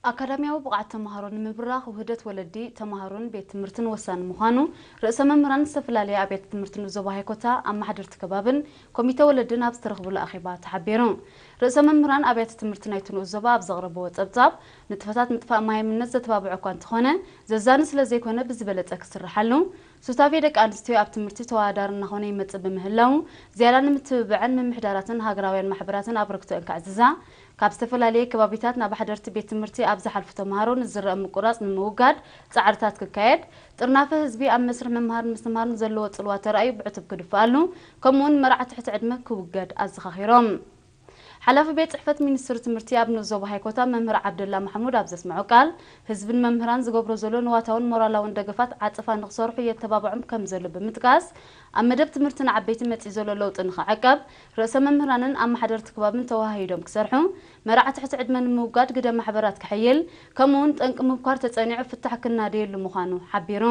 ኣካዳሚያዊ ብቕዓት ተምሃሮ ንምብራኽ ውህደት ወለዲ፣ ተምሃሮን ቤት ትምህርትን ወሳኒ ምዃኑ ርእሰ መምህራን ዝተፈላለያ ኣብያተ ትምህርቲ ንኡስ ዞባ ሃይኮታ፣ ኣመሓደርቲ ከባብን ኮሚተ ወለድን ኣብ ዝተረኽብሉ ኣኼባ ተሓቢሩ። ርእሰ መምህራን ኣብያተ ትምህርቲ ናይቲ ንኡስ ዞባ ኣብ ዘቕረብዎ ጸብጻብ፣ ንጥፈታት ምጥፋእ ማይምነት ዘተባብዕ እኳ እንተኾነ፣ ዘዛኒ ስለ ዘይኮነ ብዝበለጸ ክስርሓሉ፣ ሱታፌ ደቂ ኣንስትዮ ኣብ ትምህርቲ ተወዳዳሪ እናኾነ ይመጽእ ብምህላው፣ ዝያዳ ንምትብባዕን ምምሕዳራትን ሃገራውያን ማሕበራትን ኣበርክቶአን ከዕዝዛ፣ ካብ ዝተፈላለየ ከባቢታት ናብ ሓደርቲ ቤት ትምህርቲ ኣብ ዝሓልፉ ተምሃሮ ንዝረአ ምቁራጽ ንምውጋድ ጻዕርታት ክካየድ፣ ጥርናፈ ህዝቢ ኣብ መስርሕ ምምሃርን ምስትምሃርን ዘለዎ ጽልዋ ተራእዩ ብዕቱብ ክድፍኣሉ፣ ከምኡውን መርዓ ትሕቲ ዕድመ ክውገድ ኣዘኻኺሮም። ሓላፊ ቤት ጽሕፈት ሚኒስትሪ ትምህርቲ ኣብ ንኡስ ዞባ ሃይኮታ መምህር ዓብደላ ማሕሙድ ኣብ ዘስምዖ ቃል፣ ህዝብን መምህራን ዝገብሮ ዘሎ ንዋታውን ሞራላውን ደገፋት ዓጸፋ ንክሰርሑ የተባብዖም ከም ዘሎ ብምጥቃስ፣ ኣብ መደብ ትምህርቲ ንዓበይቲ መጺኡ ዘሎ ለውጢ ንክዕቀብ፣ ርእሰ መምህራንን ኣመሓደርቲ ከባብን ተወሃሂዶም ክሰርሑ፣ መርዓ ትሕቲ ዕድመ ንምውጋድ ግደ ማሕበራት ክሕይል፣ ከምኡውን ጠንቂ ምብኳር ተጸኒዑ ፍታሕ ክናደየሉ ምዃኑ ሓቢሩ።